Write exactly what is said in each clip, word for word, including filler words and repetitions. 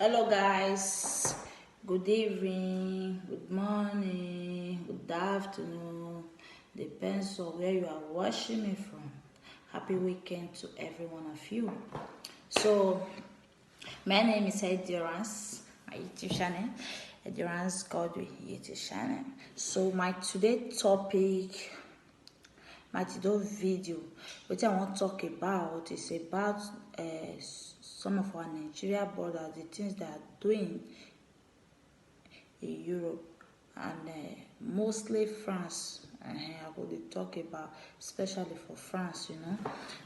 Hello, guys. Good evening, good morning, good afternoon. Depends on where you are watching me from. Happy weekend to every one of you. So, my name is Endurance, my YouTube channel, Endurance Godwin YouTube channel. So, my today topic, my today video, what I want to talk about is about uh, some of our Nigeria brothers, the things they are doing in Europe, and uh, mostly France. Uh, I go dey talk about, especially for France, you know.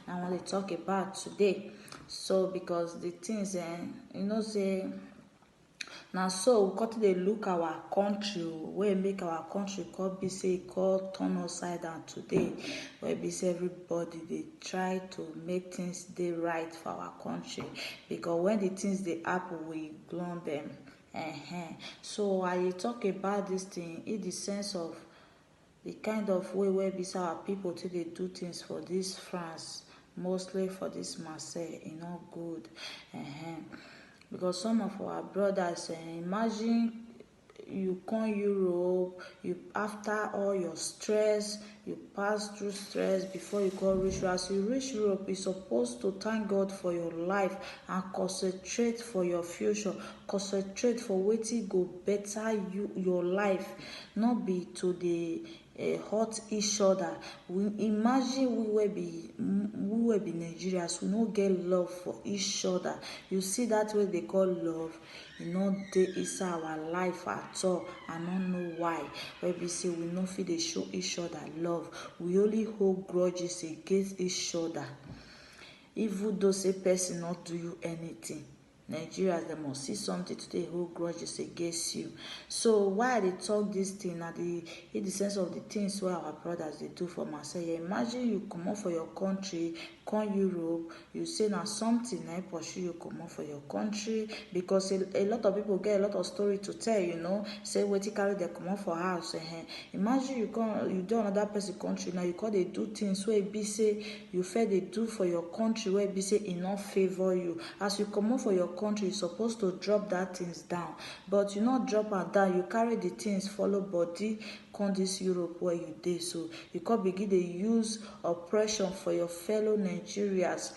I want to talk about today. So, because the things, uh, you know, say, now so we got to dey look our country, where make our country call be say call turn upside down today, where be say everybody they try to make things they right for our country, because when the things they happen, we glown them. Uh-huh. So I dey talk about this thing in the sense of the kind of way where be say our people to they do things for this France, mostly for this Marseille, e no good. Uh-huh. Because some of our brothers, uh, imagine you come Europe, you, after all your stress, you pass through stress before you go reach Europe. As you reach Europe, you supposed to thank God for your life and concentrate for your future, concentrate for wetin go better you, your life, not be to the uh, hurt each other. We imagine we will be we will be Nigerians. We no get love for each other. You see that way they call love. You know they is our life at all. I don't know why. Where we say we no fit they show each other love. We only hold grudges against each other. Even though say person not do you anything, Nigerians, they must see something to take hold grudges against you. So why they talk this thing at the in the sense of the things where our brothers they do for Marseille? Imagine you come up for your country, come Europe, you say now something I pursue you come up for your country, because a, a lot of people get a lot of story to tell, you know, say what you carry they come up for house. Uh-huh. Imagine you come, you do another person country now, you call they do things where be say you fair they do for your country where be say it not favor you. As you come up for your country, you supposed to drop that things down, but you not drop and down. You carry the things follow body, come this Europe where you dey. So you can begin to use oppression for your fellow Nigerians.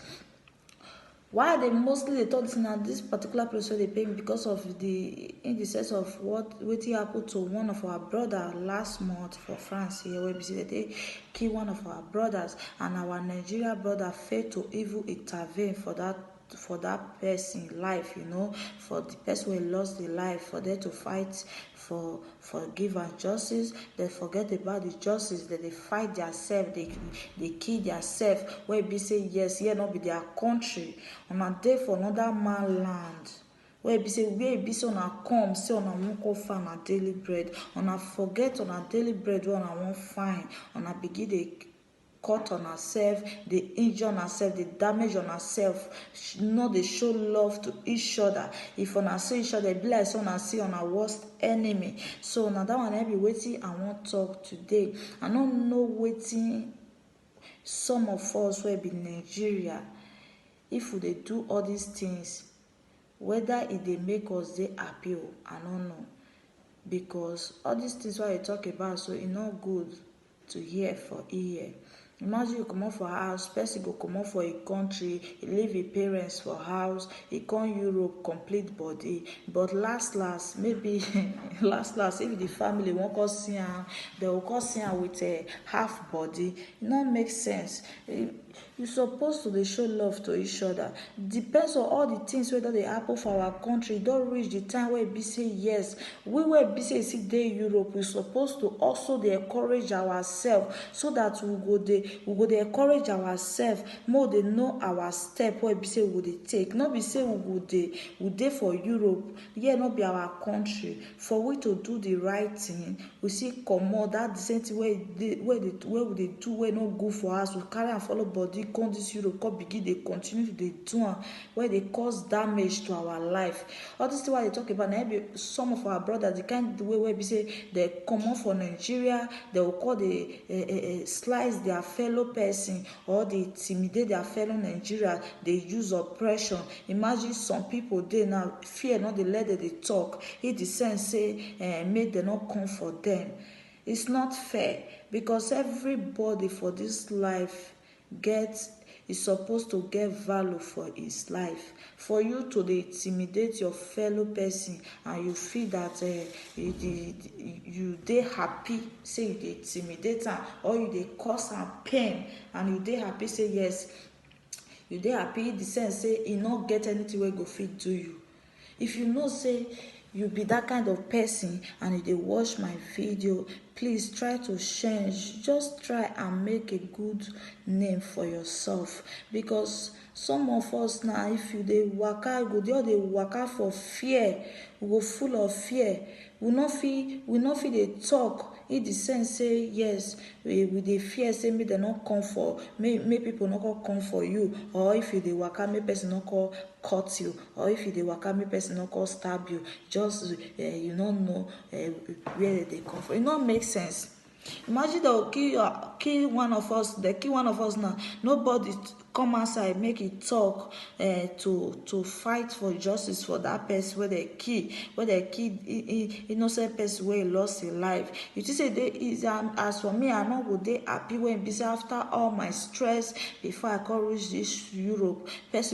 Why they mostly they talk this now this particular place where they pay me because of the in the sense of what what happened to one of our brother last month for France here, where we see that they kill one of our brothers, and our Nigeria brother failed to even intervene for that for that person life, you know, for the person who lost the life, for them to fight for for give and justice. They forget about the justice, that they fight themselves, they they kill themselves. Where be say yes, here not be their country. Una dey for another man land. Where be say where be say una come say una won't go find a daily bread. Una forget on a daily bread when I won't find. Una begin they cut on herself, they injure on herself, they damage on herself. No, they show love to each other. If una see each other, be like so una see on our worst enemy. So now that one I be waiting. I won't talk today. I don't know waiting. Some of us will be Nigeria. If we they do all these things, whether it they make us they happy, I don't know. Because all these things why I talk about, so it not good to hear for ear. Imagine you come up for house, person go come up for a country, he leave his parents for house, he come Europe complete body. But last last, maybe last last, if the family won't call see him, they will call see him with a half body. It not make sense. Eh, you supposed to they show love to each other. Depends on all the things whether they happen for our country. Don't reach the time where be say yes. We where be say see day Europe, we supposed to also they encourage ourselves so that we go they we go they encourage ourselves more they know our step where be say we they take. Not be say we go they we dey for Europe. Yeah, not be our country. For we to do the right thing, we see come more that the same thing where they where they where we they do where no good for us. We carry and follow. body come this Europe, come begin dey continue to dey do am, wey dey cause damage to our life. All this thing wey I dey talk about na im be some of our brothers, the kind way wey be say dem comot for Nigeria, dem go come dey eh, eh, eh, slice their fellow person or dey intimidate their fellow Nigeria, dey use oppression. Imagine some people dey now, fear no dey let dem dey talk, in the sense say eh, make dem no come for them. It's not fair, because everybody for this life get is supposed to get value for his life. For you to dey intimidate your fellow person and you feel that uh, you, dey, you dey happy say you dey intimidate am, or you dey cause am pain and you dey happy say yes, you dey happy in the sense say e no get anything wey go fit do you. If you know say you be that kind of person and you dey watch my video, please try to change. Just try and make a good name for yourself, because some of us now, if you dey waka, you go dey waka for fear. We go full of fear. We no fit we no fit dey talk in the sense say yes, we, we dey fear say make dem no come for, make, make people no come come for you, or if you dey waka, make person no come cut you, or if you dey waka, make person no come stab you. Just uh, you no know uh, where dem dey come from. E no make sense. Imagine dem kill your kill one of us, dem kill one of us now. Nobody come outside make e talk uh, to to fight for justice for that person wey dem kill, wey dem kill innocent person wey lost im life. You think say dey easy? As for me, I no go dey happy when e be say after all my stress before I come reach this Europe, person